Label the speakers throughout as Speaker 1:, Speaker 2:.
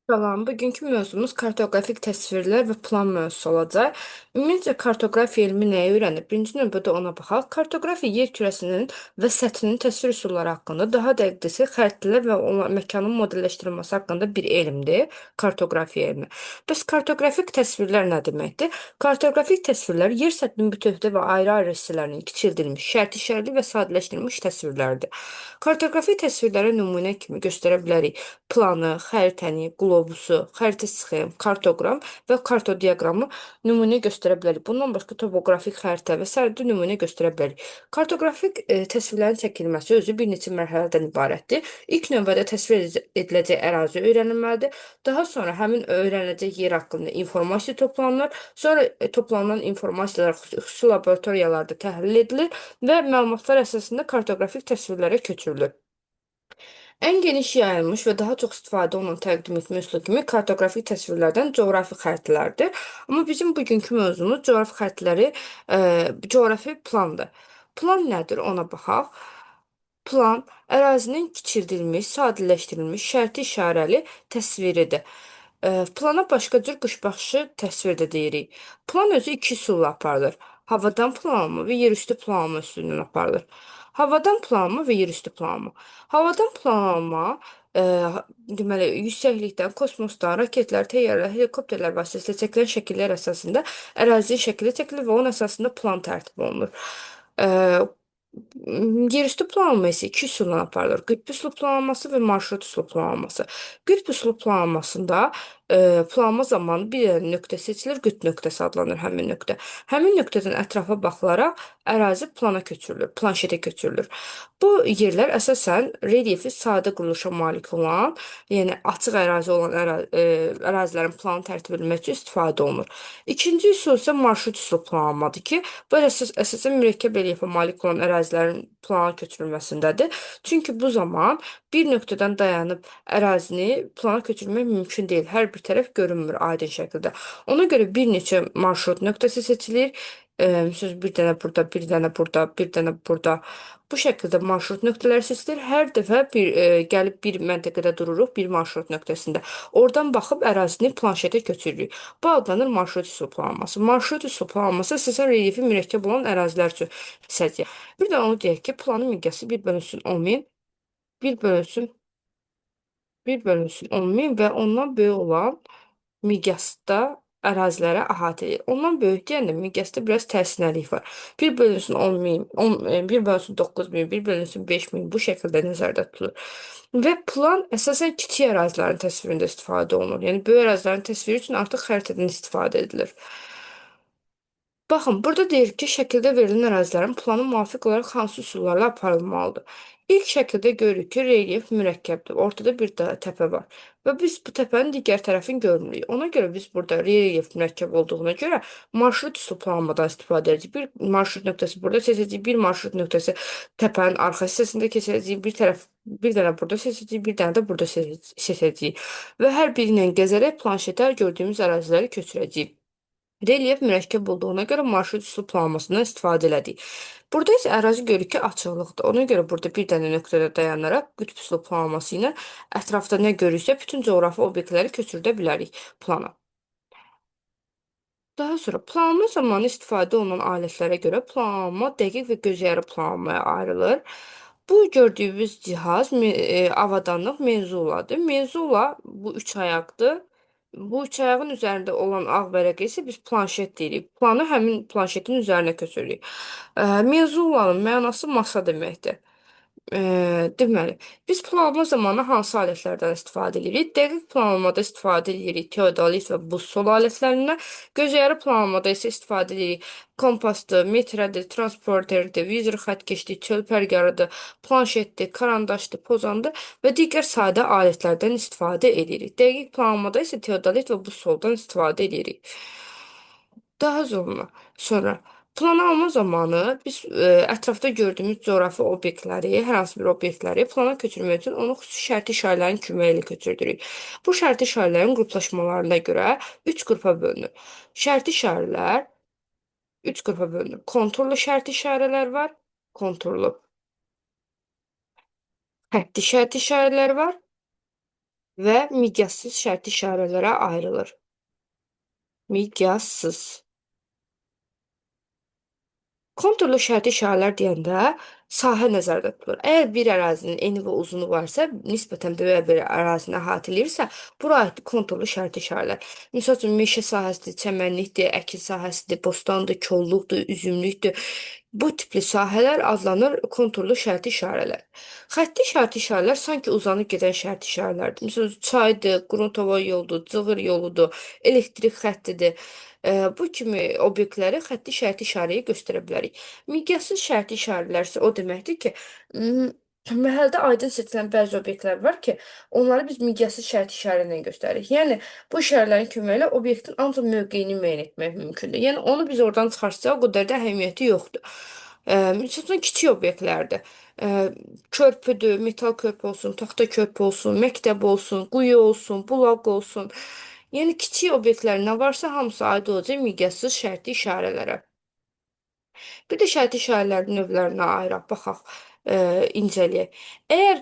Speaker 1: Salam, bugünkü mövzumuz kartoqrafik təsvirlər və plan mövzusu olacaq. Ümumiyyətcə, kartoqrafiya elmi nəyi öyrənir? Birinci növbədə ona baxaq. Kartoqrafiya yer kürəsinin və səthinin təsvir üsulları haqqında, daha dəqiq desək, xəritələr və məkanın modelləşdirilməsi haqqında bir elmdir. Kartoqrafiya elmi. Bəs kartoqrafik təsvirlər nə deməkdir? Kartoqrafik təsvirlər yer səthinin bütövlükdə və ayrı-ayrı hissələrinin kiçildilmiş, şərti-şərli və sadələşdirilmiş təsvirləridir. Kartoqrafik təsvirlərə nümunə kimi göstərə bilərik planı, xəritəni, qlobusu, xəritə sxem, kartoqram və kartodiaqramı nümunə göstərə bilərik. Bundan başqa topoqrafik xəritə və sair də nümunə göstərə bilərik. Kartoqrafik təsvirlərin çəkilməsi özü bir neçə mərhələdən ibarətdir. İlk növbədə təsvir ediləcək ərazi öyrənilməlidir. Daha sonra həmin öyrəniləcək yer haqqında informasiya toplanılır. Sonra toplanan informasiyalar xüsusi laboratoriyalarda təhlil edilir və məlumatlar əsasında kartoqrafik təsvirlərə köçürülür. Ən geniş yayılmış və daha çox istifadə olunan təqdim etmə üsulu kimi kartoqrafik təsvirlərdən coğrafi xəritələrdir. Amma bizim bugünkü mövzumuz coğrafi xəritələri, coğrafi plandır. Plan nədir ona baxaq. Plan ərazinin kiçildilmiş, sadələşdirilmiş, şərti işarəli təsviridir. Plana başqa cür quşbaxışı təsvir də deyirik. Plan özü iki üsulla aparılır. Havadan planlama və yerüstü planlama üsulu ilə aparılır. Havadan planlama və yerüstü planlama. Havadan planlama e, deməli yüksəklikdən, kosmosdan, raketlər, təyyarələr, helikopterlər vasitəsilə çəkilən şəkillər əsasında ərazinin şəkili çəkilir və onun əsasında plan tərtib olunur. E, Yerüstü planlama isə iki üsulla aparılır. Qütb üsulu planlaması və marşrut üsulu planlaması. Qütb üsulu planlamasında planlama zamanı bir nöqtə seçilir, qütb nöqtəsi adlanır həmin nöqtə. Həmin nöqtədən ətrafa baxılaraq ərazi plana köçürülür, planşetə köçürülür. Bu yerlər əsasən relyefi sadə quruluşa malik olan, yəni açıq ərazi olan ərazilərin planı tərtib edilmək üçün istifadə olunur. İkinci üsul isə marşrut üsulu planlamadır ki, bu əsasən mürəkkəb relyefə malik olan ərazilərin plana köçürülməsindədir. Çünki bu zaman bir nöqtədən dayanıb ərazini plana köçürmək mümkün deyil. Hər bir tərəf görünmür aydın şəkildə. Ona görə bir neçə marşrut nöqtəsi seçilir. Söz bir dənə burada, bir dənə burada, bir dənə burada. Bu şəkildə marşrut nöqtələri seçilir. Hər dəfə bir gəlib bir məntəqədə dururuq, bir marşrut nöqtəsində. Oradan baxıb ərazini planşetə köçürürük. Bu adlanır marşrut üsulu planlaması. Marşrut üsulu planlaması əsasən relyefi mürəkkəb olan ərazilər üçün səciyyəvi. Bir də onu deyək ki, planın miqyası 1 bölünsün 10.000, 1 bölünsün 1 bölünsün 10.000 və ondan böyük olan miqyasda ərazilərə əhatə edir. Ondan böyük deyəndə miqyasda biraz tərsinəlik var. 1 bölünsün 10.000, 1 bölünsün 9.000, 1 bölünsün 5.000 bu şəkildə nəzərdə tutulur. Və plan əsasən kiçik ərazilərin təsvirində istifadə olunur. Yəni böyük ərazilərin təsviri üçün artıq xəritədən istifadə edilir. Baxın, burada deyir ki, şəkildə verilən ərazilərin planı müvafiq olaraq hansı üsullarla aparılmalıdır? İlk şəkildə görürük ki, relyef mürəkkəbdir. Ortada bir təpə var və biz bu təpənin digər tərəfini görmürük. Ona görə biz burada relyef mürəkkəb olduğuna görə marşrut üsulu planlamadan istifadə edəcəyik. Bir marşrut nöqtəsi burada seçəcəyik, bir marşrut nöqtəsi təpənin arxa hissəsində keçəcəyik, bir tərəf bir dənə burada seçəcəyik, bir dənə də burada seçəcəyik və hər biri ilə gəzərək planşetə gördüyümüz əraziləri köçürəcəyik. Relyef mürəkkəb olduğuna görə marşrut üsulu planlamasından istifadə elədik. Burada isə ərazi görürük ki, açıqlıqdır. Ona görə burada bir dənə nöqtədə dayanaraq qütb üsulu planlaması ilə ətrafda nə görürüksə, bütün coğrafi obyektləri köçürdə bilərik plana. Daha sonra planlama zamanı istifadə olunan alətlərə görə planlama dəqiq və gözəyarı planlamaya ayrılır. Bu gördüyümüz cihaz avadanlıq menzuladır. Menzula bu üç ayaqdır. Bu üç ayağın üzərində olan ağ vərəqə isə biz planşet deyirik. Planı həmin planşetin üzərinə köçürürük. Menzulanın mənası masa deməkdir. Deməli, biz planlama zamanı hansı alətlərdən istifadə edirik? Dəqiq planlamada istifadə edirik teodolit və bussol alətlərindən. Gözəyarı planlamada isə istifadə edirik kompasdır, metrədir, transporterdir, vizor xəttkeşdir, çöl pərgarıdır, planşetdir, karandaşdır, pozandır və digər sadə alətlərdən istifadə edirik. Dəqiq planlamada isə teodolit və bussoldan istifadə edirik. Daha sonra plan alma zamanı biz ətrafda gördüyümüz coğrafi obyektləri, hər hansı bir obyektləri plana köçürmək üçün onu xüsusi şərti işarələrin köməyi ilə köçürdürük. Bu şərti işarələrin qruplaşmalarına görə 3 qrupa bölünür. Şərti işarələr 3 qrupa bölünür. Konturlu şərti işarələr var, konturlu. Xətti şərti işarələr var. Və miqyassız şərti işarələrə ayrılır. Miqyassız. Konturlu şərti işarələr deyəndə sahə nəzərdə tutulur. Əgər bir ərazinin eni və uzunu varsa, nisbətən böyük bir ərazini əhatə eləyirsə, bura aiddir konturlu şərti işarələr. Misal üçün, meşə sahəsidir, çəmənlikdir, əkin sahəsidir, bostandır, kolluqdur, üzümlükdür. Bu tipli sahələr adlanır konturlu şərti işarələr. Xətti şərti işarələr sanki uzanıb gedən şərti işarələrdir. Misal üçün, çaydır, qruntova yoldur, cığır yoludur, elektrik xəttidir. Bu kimi obyektləri xətti şərti işarəyə göstərə bilərik. Miqyassız şərti işarələr isə o deməkdir ki, məhəldə aydın seçilən bəzi obyektlər var ki, onları biz miqyassız şərti işarə ilə göstəririk. Yəni bu işarələrin köməyi ilə obyektin ancaq mövqeyini müəyyən etmək mümkündür. Yəni onu biz oradan çıxarsaq o qədər də əhəmiyyəti yoxdur. Misal üçün kiçik obyektlərdir. Körpüdür, metal körpü olsun, taxta körpü olsun, məktəb olsun, quyu olsun, bulaq olsun. Yəni kiçik obyektlər nə varsa hamısı aid olacaq miqyassız şərti işarələrə. Bir də şərti işarələrin növlərinə ayıraq, baxaq, incələyək. Əgər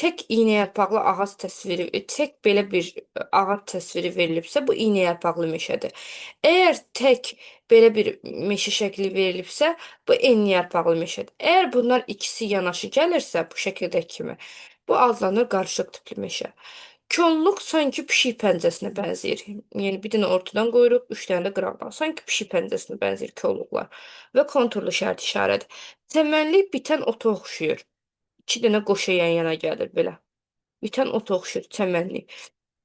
Speaker 1: tək iynə yarpaqlı ağac təsviri, tək belə bir ağac təsviri verilibsə, bu iynə yarpaqlı meşədir. Əgər tək belə bir meşə şəkli verilibsə, bu enli yarpaqlı meşədir. Əgər bunlar ikisi yanaşı gəlirsə, bu şəkildəki kimi, bu adlanır qarışıq tipli meşə. Kolluq sanki pişik pəncəsinə bənzəyir. Yəni bir dənə ortadan qoyuruq, üç dənə də qıraqdan. Sanki pişik pəncəsinə bənzəyir kolluqlar. Və konturlu şərt işarədir. Çəmənlik bitən ota oxşayır. İki dənə qoşa yan-yana gəlir belə. Bitən ota oxşayır çəmənlik.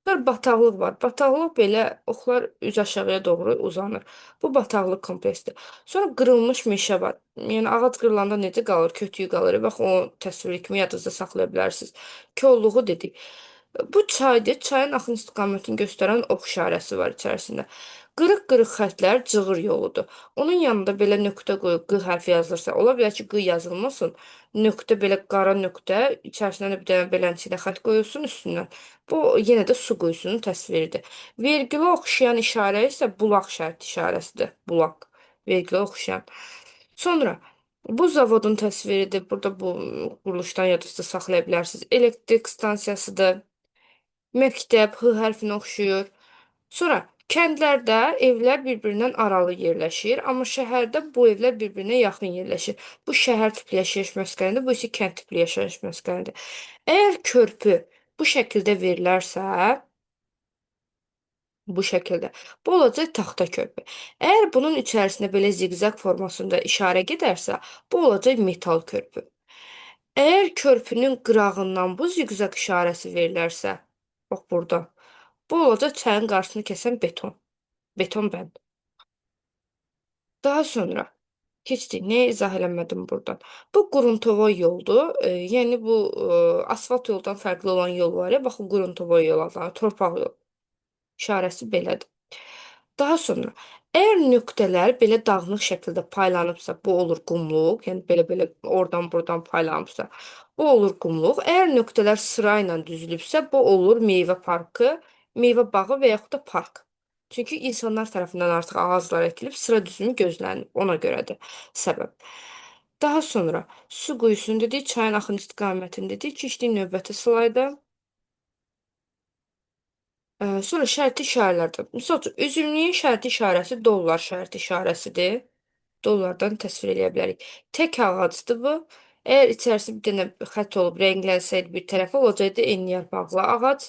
Speaker 1: Sonra bataqlıq var. Bataqlıq belə oxlar üz aşağıya doğru uzanır. Bu bataqlıq kompleksidir. Sonra qırılmış meşə var. Yəni ağac qırılanda necə qalır? Kötüyü qalır. Bax o təsviri kimi yadınızda saxlaya bilərsiniz. Kolluğu dedik. Bu çaydır. Çayın axın istiqamətini göstərən ox işarəsi var içərisində. Qırıq-qırıq xəttlər cığır yoludur. Onun yanında belə nöqtə qoyub Q hərfi yazılırsa, ola bilər ki, Q yazılmasın. Nöqtə belə qara nöqtə, içərisindən də bir dənə beləncə xətt qoyulsun üstündən. Bu yenə də su quyusunun təsviridir. Vergilə oxşayan işarə isə bulaq şərti işarəsidir. Bulaq. Vergilə oxşayan. Sonra bu zavodun təsviridir. Burada bu quruluşdan yadınızda saxlaya bilərsiniz. Elektrik stansiyasıdır. Məktəb H hərfinə oxşayır. Sonra kəndlərdə evlər bir-birindən aralı yerləşir, amma şəhərdə bu evlər bir-birinə yaxın yerləşir. Bu şəhər tipli yaşayış məskənidir, bu isə kənd tipli yaşayış məskənidir. Əgər körpü bu şəkildə verilərsə, bu şəkildə, bu olacaq taxta körpü. Əgər bunun içərisində belə ziqzaq formasında işarə gedərsə, bu olacaq metal körpü. Əgər körpünün qırağından bu ziqzaq işarəsi verilərsə, bax burada, bu olacaq çayın qarşısını kəsən beton. Beton bənd. Daha sonra keçdik. Nəyə izah eləmədim buradan? Bu qruntovoy yoldur. Yəni bu asfalt yoldan fərqli olan yol var ya, baxın qruntovoy yol adlanır, torpaq yol. İşarəsi belədir. Daha sonra əgər nöqtələr belə dağınıq şəkildə paylanıbsa, bu olur qumluq, yəni belə-belə oradan buradan paylanıbsa, bu olur qumluq. Əgər nöqtələr sırayla düzülübsə, bu olur meyvə parkı, meyvə bağı və yaxud da park. Çünki insanlar tərəfindən artıq ağaclar əkilib, sıra düzümü gözlənilib. Ona görədir səbəb. Daha sonra su quyusunu dedik, çayın axın istiqamətini dedik. Keçdik növbəti slayda. Sonra şərti işarələrdə. Misal üçün, üzümlüyün şərti işarəsi dollar şərti işarəsidir. Dollardan təsvir eləyə bilərik. Tək ağacdır bu. Əgər içərisi bir dənə xətt olub rənglənsəydi bir tərəfə olacaqdı enli yarpaqlı ağac.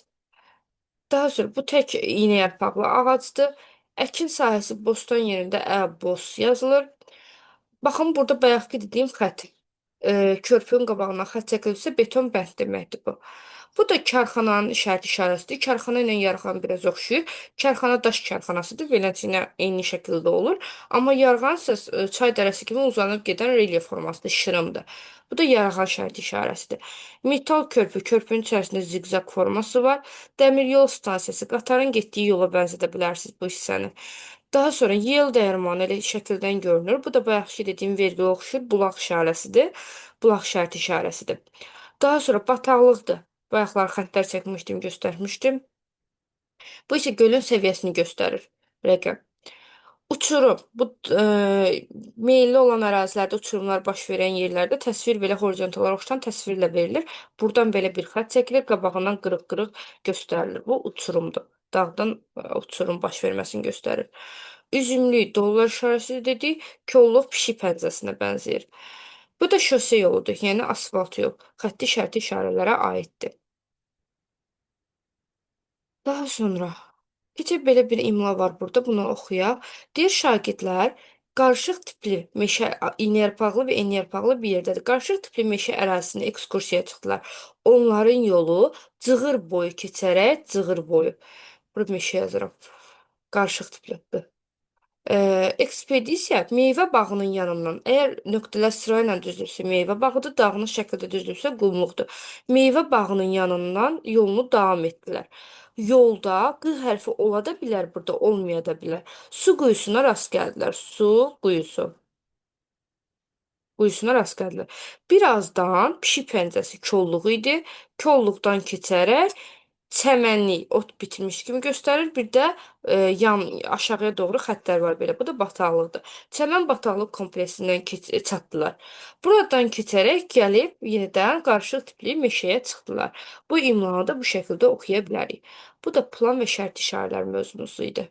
Speaker 1: Daha sonra bu tək iynə yarpaqlı ağacdır. Əkin sahəsi bostan yerində ə, bos yazılır. Baxın, burada bayaqki dediyim xətt. Körpünün qabağına xətt çəkilirsə beton bənd deməkdir bu. Bu da karxananın şərt işarəsidir. Karxana ilə yarğan biraz oxşayır. Karxana daş karxanasıdır. Beləncə eyni şəkildə olur. Amma yarğan isə çay dərəsi kimi uzanıb gedən relyef formasıdır, şırımdır. Bu da yarğan şərti işarəsidir. Metal körpü, körpünün içərisində ziqzaq forması var. Dəmir yol stansiyası, qatarın getdiyi yola bənzədə bilərsiniz bu hissəni. Daha sonra yel dəyirmanı elə şəkildən görünür. Bu da bayaqki dediyim vergiyə oxşayır. Bulaq işarəsidir. Bulaq şərti işarəsidir. Daha sonra bataqlıqdır. Bayaqlar xəttlər çəkmişdim, göstərmişdim. Bu isə gölün səviyyəsini göstərir. Rəqəm. Uçurum. Bu meyilli olan ərazilərdə uçurumlar baş verən yerlərdə təsvir belə horizontal oxşan təsvirlə verilir. Buradan belə bir xətt çəkilir, qabağından qırıq-qırıq göstərilir. Bu uçurumdur. Dağdan uçurum baş verməsini göstərir. Üzümlük dollar işarəsi dedik. Kolluq pişik pəncəsinə bənzəyir. Bu da şose yoludur, yəni asfalt yol. Xətti şərti işarələrə aiddir. Daha sonra keçək belə bir imla var burada, bunu oxuyaq. Deyir şagirdlər qarışıq tipli meşə, iynəyarpaqlı və eniyarpaqlı bir yerdədir. Qarışıq tipli meşə ərazisində ekskursiyaya çıxdılar. Onların yolu cığır boyu keçərək, cığır boyu. Burada meşə yazıram. Qarışıq tipli. Ekspedisiya meyvə bağının yanından. Əgər nöqtələr sırayla düzülübsə meyvə bağıdır, dağınıq şəkildə düzülübsə qumluqdur. Meyvə bağının yanından yolunu davam etdilər. Yolda q hərfi ola da bilər, burada olmaya da bilər. Su quyusuna rast gəldilər. Su quyusu. Quyusuna rast gəldilər. Birazdan pişik pəncəsi kolluğu idi. Kolluqdan keçərək çəmənlik ot bitmiş kimi göstərir. Bir də yan aşağıya doğru xəttlər var belə. Bu da bataqlıqdır. Çəmən bataqlıq kompleksindən çatdılar. Buradan keçərək gəlib yenidən qarışıq tipli meşəyə çıxdılar. Bu imlanı da bu şəkildə oxuya bilərik. Bu da plan və şərt işarələr mövzusu idi.